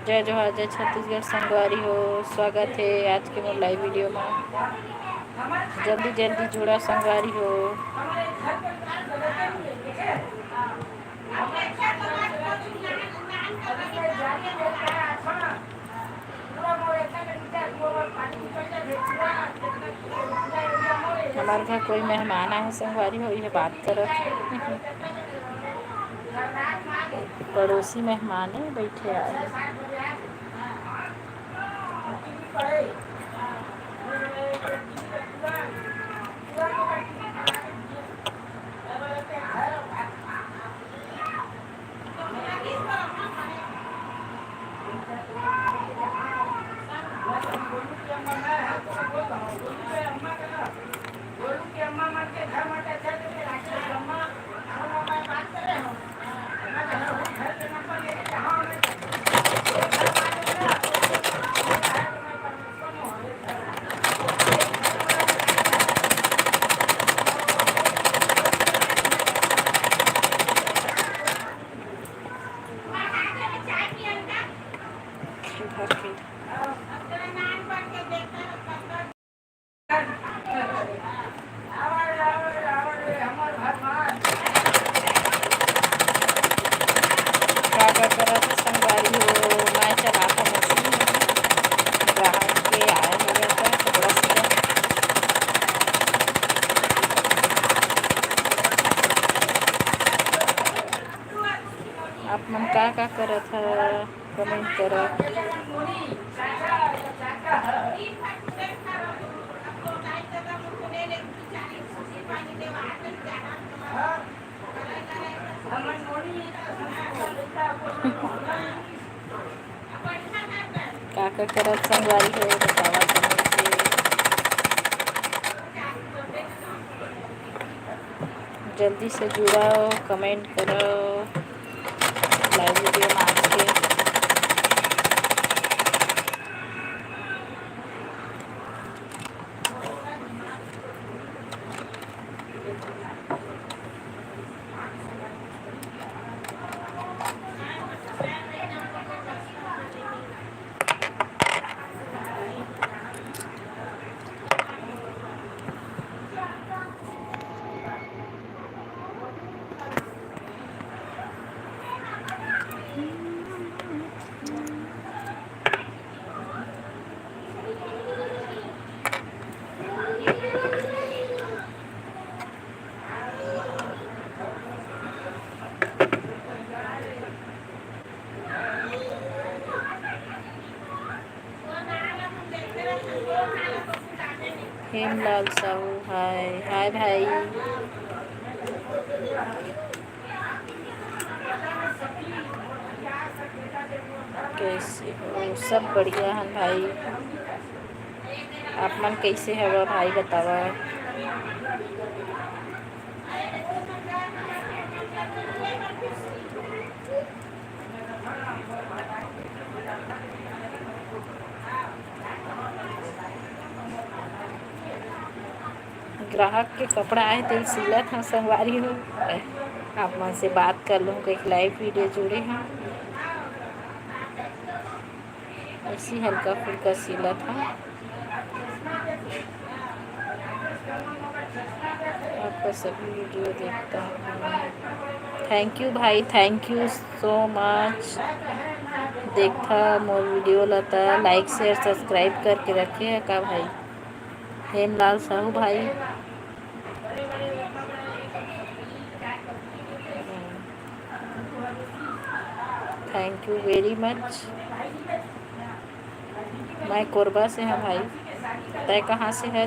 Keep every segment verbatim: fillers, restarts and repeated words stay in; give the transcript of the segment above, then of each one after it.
जय जोहार, जय छत्तीसगढ़ संगवारी हो, स्वागत हे आज के मोर live video मा। जल्दी जल्दी जुड़ा संगवारी हो। हमार घर कोई मेहमान आए हे संगवारी हो, ये बात करत हे। पड़ोसी मेहमान हे, बैठे आए हे। का का करत हे संगवारी हो? मैं चलात हव मशीन, ग्राहक के आए हवय त कपड़ा सिला। आप मन का का करत हव, comment करव। का का करत संगवारी हो, बतावा comment से। जल्दी से जुड़व, comment करव, live video मा आज के। हेमलाल साहू, हाय, हाय भाई। कैसे हो? सब बढ़िया हन भाई। आप मन कैसे हवा भाई, बतावा। ग्राहक के कपड़ा आए, तेल सिलत हव संगवारी हो। आप मन से बात कर लूँ, एक live video जुड़े हव, ऐसी हल्का फुल्का सिलत हव। आपका सभी video देखता हूँ। Thank you भाई, thank you so much। देखथा Mor video ला त like, share, subscribe करके रखे है का भाई? हेमलाल साहू भाई। Thank you very much। मैं कोरबा से हूँ भाई, तय कहाँ से है?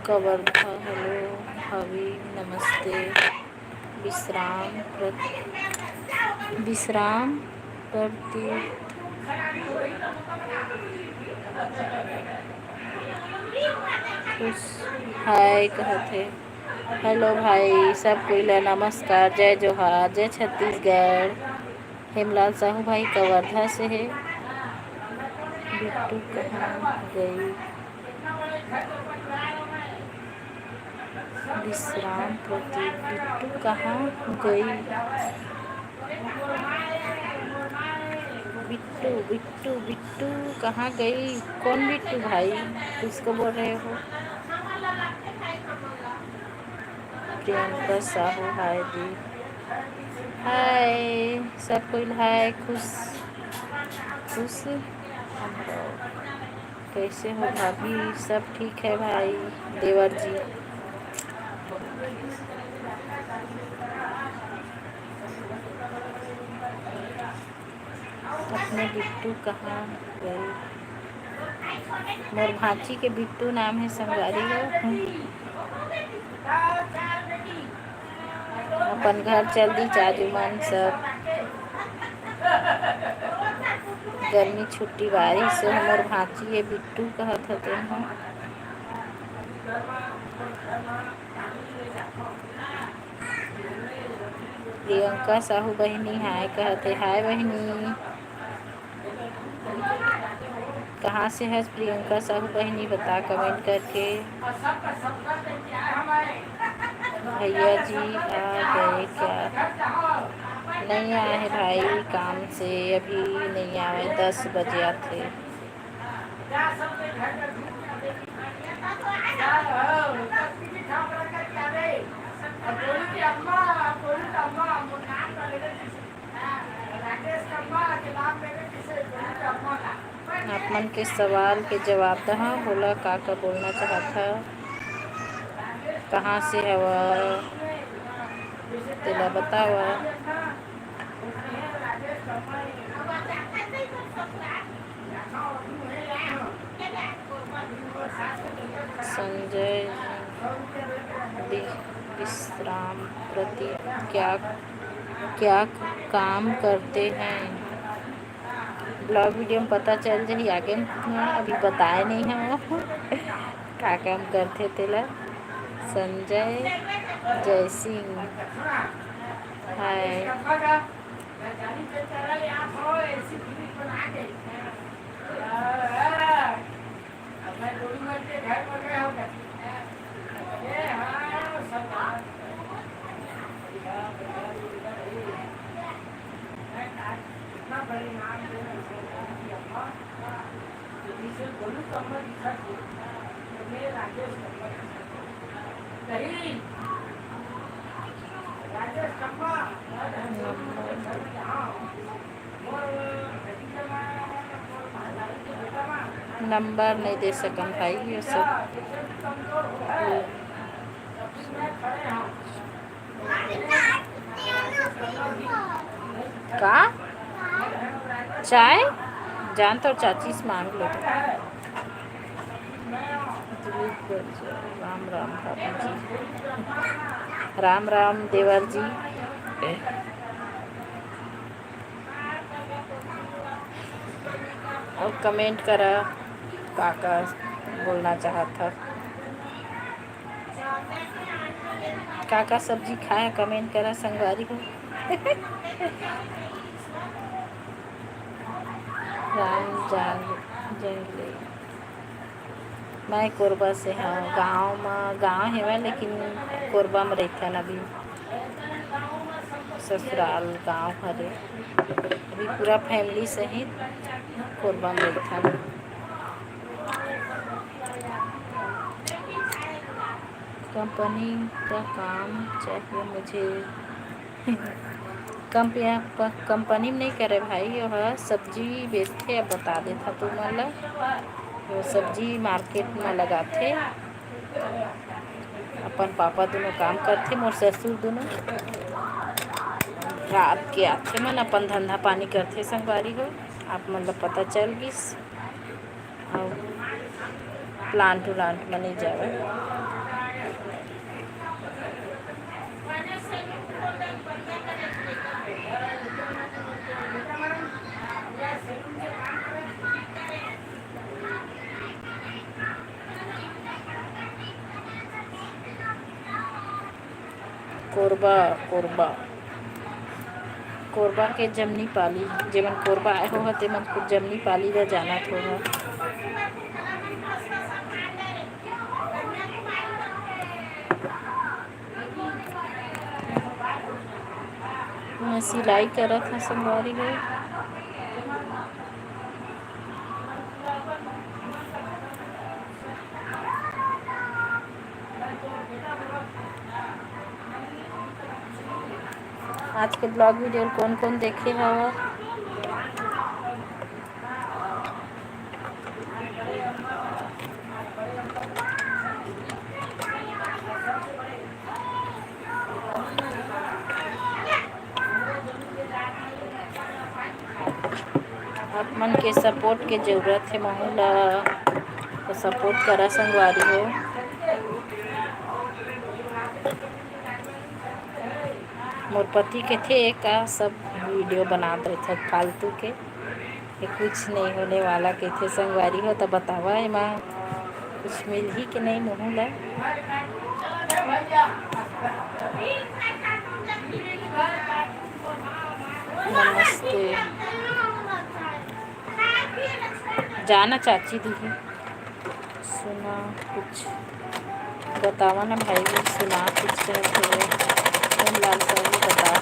कवर्धा, hello, हवी, नमस्ते। विश्राम प्रति-, विश्राम प्रति-, खुश हाय कहत हे। Hello भाई, सब कोई ला नमस्कार, जय जोहार, जय छत्तीसगढ़। हेमलाल साहू भाई कवर्धा से हे। बिट्टू कहाँ गई? विश्राम प्रतीक, बिट्टू कहाँ गई? बिट्टू, बिट्टू, बिट्टू कहाँ गई? कौन बिट्टू भाई? किसको बोल रहे हो? प्रियंका साहू, हाय दी। हाय, सब कोई हाय। खुश, खुश हम लोग। कैसे हो भाभी? सब ठीक है भाई, देवर जी। अपने बिट्टू कहाँ गए? मोर भांची के बिट्टू नाम है संगवारी हो। अपन घर चल दी चाजू मन सब। गर्मी छुट्टी बारिश से हमर भांची ये बिट्टू कहत हते हो। प्रियंका साहू बहिनी हाय कहत हे। हाय बहिनी, कहाँ से हस प्रियंका साहू बहिनी, बता कमेंट करके। भैया जी आ गए क्या? नहीं आए हैं भाई, काम से अभी नहीं आए, दस बजे आते। आप मन के सवाल के जवाब दहा, बोला का का बोलना चाहत हा, कहाँ से हवा, तेला बतावा। संजय वि-, विश्राम प्रति क्या, क्या काम करते हैं? ब्लॉग वीडियो में पता चल जाही, आगे में अभी बताए नहीं हम का काम करथे तेला। संजय जय सिंह, हाय। नंबर नहीं दे सकन भाई, ये सब। का चाय जान तो चाची से मांग लो। राम राम भाभी जी, राम राम देवर जी। और कमेंट करा का का बोलना चाहत हा। का का सब्जी खाए कमेंट करा संगवारी हो। राम जान जंगले। मैं कोरबा से हव। गांव म, गांव हेवय लेकिन कोरबा म रहिथन अभी। ससुराल गांव हरे। अभी पूरा फैमिली सहित कोरबा म रहिथन। कंपनी का काम चाहिए मुझे। कंप-, कंपनी में नहीं करे भाई, वो ह सब्जी बेचथे। अब बता देथा तुमन ला, वो सब्जी मार्केट में लगाथे। अपन पापा दोनों काम करथे, मोर ससुर दोनों रात के आथे मन अपन धंधा पानी करथे संगवारी हो। आप मन ला पता चल गिस। अउ प्लांट उलांट म नइ जावय। कोरबा, कोरबा, कोरबा के जमनी पाली, जेमन कोरबा आए हो, तेमन जमनी पाली ला जानत हो। मैं सिलाई करत हूँ संगवारी हो। आज के ब्लॉग वीडियो कौन कौन देखे हवा? आप मन के सपोर्ट के जरूरत हे महू ला, तो सपोर्ट करा संगवारी हो। मोर पति कथे, "का सब वीडियो बनात रहिथस फालतू के, ये कुछ नहीं होने वाला," कथे संगवारी हो। तो बतावा, एमा कुछ मिलही के नहीं महू ला? नमस्ते। जाना चाची दूही। सुना कुछ, बतावा ना भाई, सुना कुछ कहत हवे। कौन लाल साहू बता।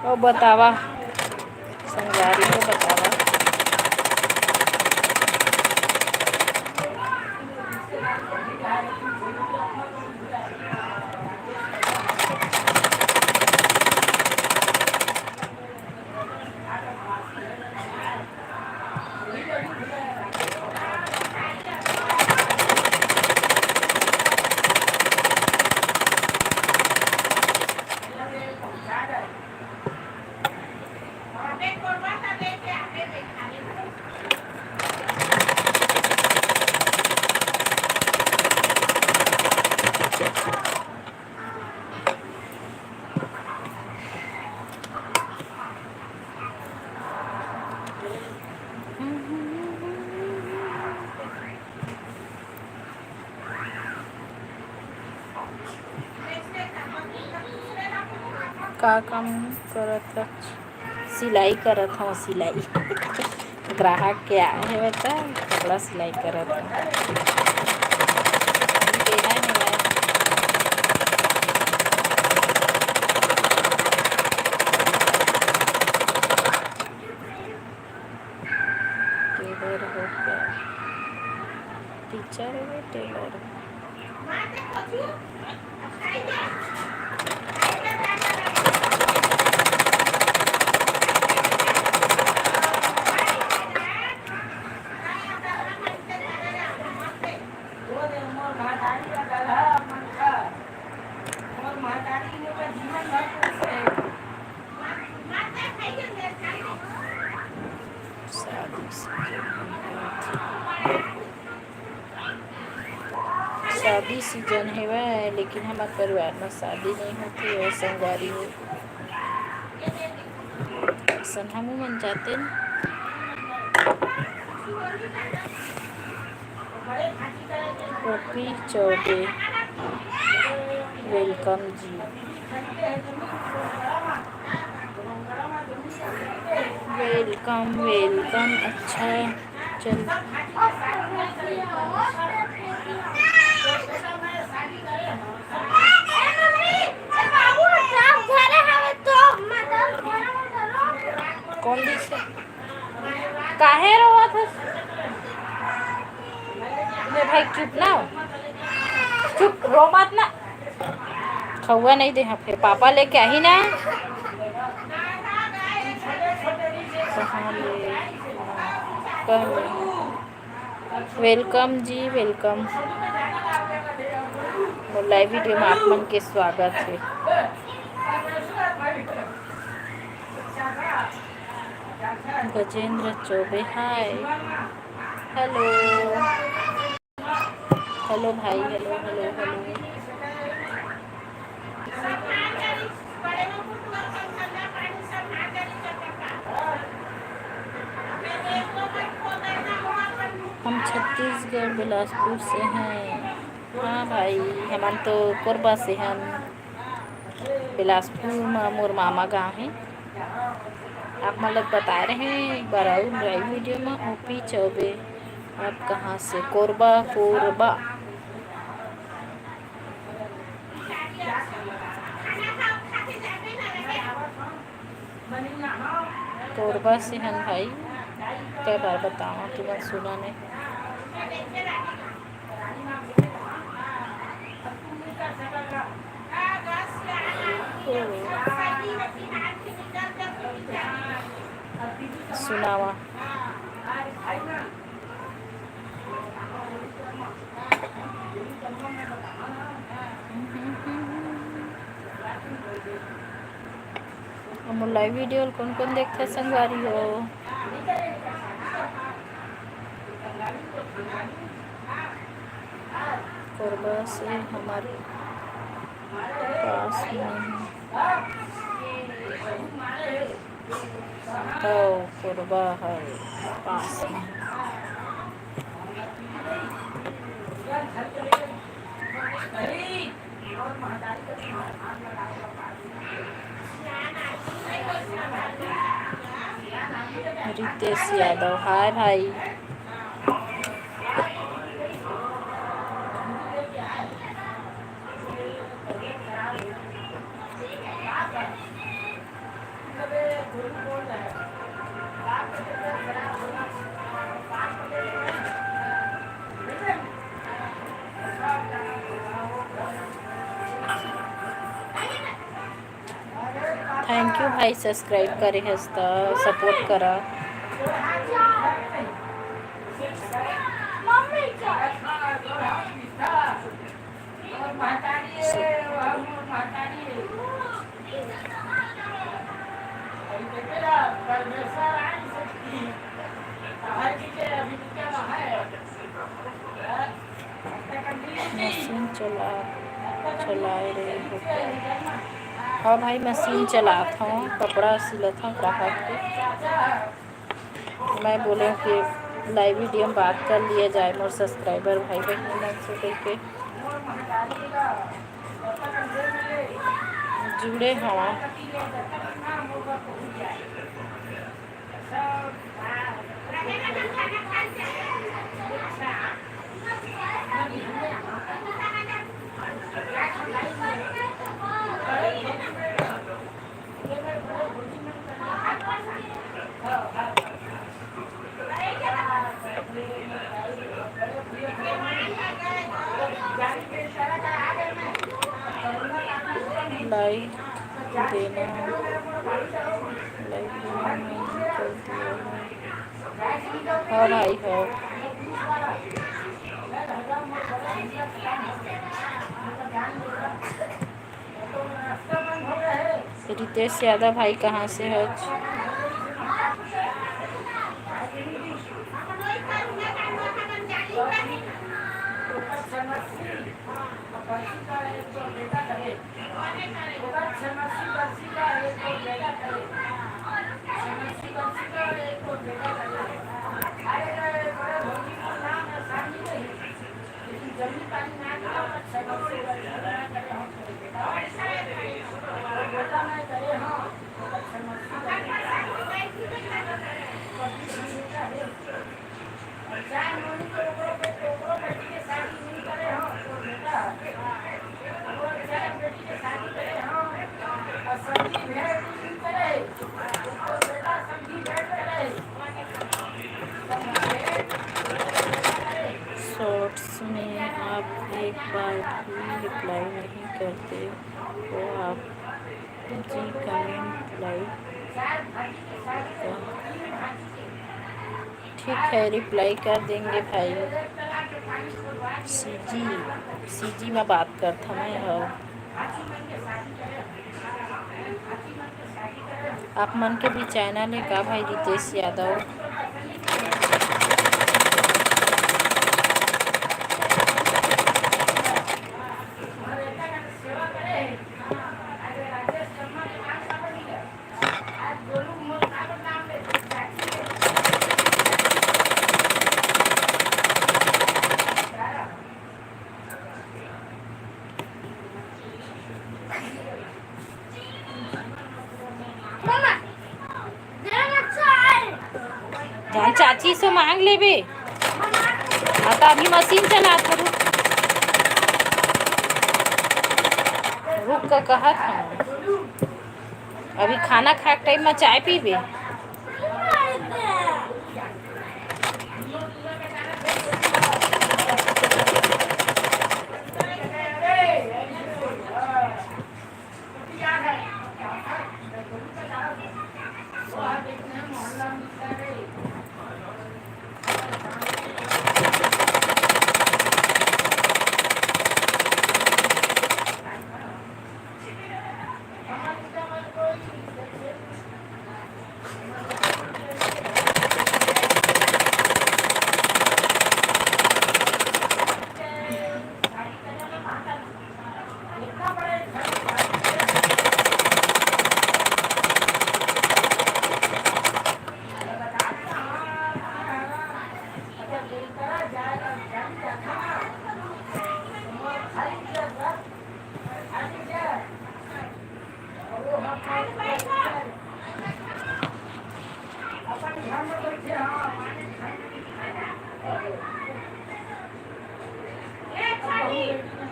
ओ बतावा, संगवारी हो बतावा। का काम करत हस? सिलाई करत हूँ, सिलाई। ग्राहक के आए हे बता, कपड़ा सिलाई करत हूँ। अभी देना हे भाई। टेलर हो क्या? टीचर हो, टेलर हो। शादी सीजन हेवय, लेकिन हमर परिवार म शादी नइ होथे, ओ संगवारी हो। अइसन हमू मन जातेन। ओपी चौबे, welcome जी। Welcome, welcome। अच्छा, चल। कौन दिस? काहे रोवत हस? ले भाई, चुप ना हो। चुप, रो मत ना। खउआ नहीं दे, हाँ, फिर पापा लेके आही ना। कहाँ ले? कहाँ ले? Welcome जी, welcome। मोर live video में आप मन के स्वागत हे। गजेंद्र चौबे, हाय। हेलो, हेलो भाई, हेलो, हेलो, हेलो। हम छत्तीसगढ़ बिलासपुर से हैं। हाँ भाई, हमन तो कोरबा से हन। बिलासपुर म मोर मामा गाँव हे। आप मन ल बताए रहे एक बार अउ लाइव वीडियो म, ओपी चौबे। आप कहाँ से? कोरबा, कोरबा। कोरबा से हन भाई, कई बार बतावा, तुमन सुना नहीं। सुनावा। मोर लाइव वीडियो ल कोन कोन देखथे संगवारी हो? कोरबा से हमर पास में हे। तो कोरबा है पास में। रितेश यादव, हाय भाई। थैंक यू भाई, सब्सक्राइब करे हस त सपोर्ट करा। मशीन चला, चलाए रहे हो का? हाँ भाई, मशीन चलात हूँ, कपड़ा सिलत हूँ ग्राहक के। मैं बोले कि लाइव वीडियो में बात कर लिया जाए मोर सब्सक्राइबर भाई बहन मन से कहिके जुड़े हवा। लाइक देना, लाइक देना नहीं कर दिया है। हाँ भाई, हाँ। रितेश यादव भाई, कहाँ से हो? शॉर्ट्स में आप एक बार भी रिप्लाई नहीं करते हो आप जी, कमेंट लाइक का। ठीक है, रिप्लाई कर देंगे भाई। सीजी, सीजी में बात करत हमें हो। आप मन के भी चैनल है का भाई रितेश यादव? सो मांग लेबे। आ, त अभी मशीन चलात हूँ। रुक, रुक के कहत हूँ। अभी खाना खाए के टाइम में चाय पीबे।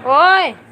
ओए।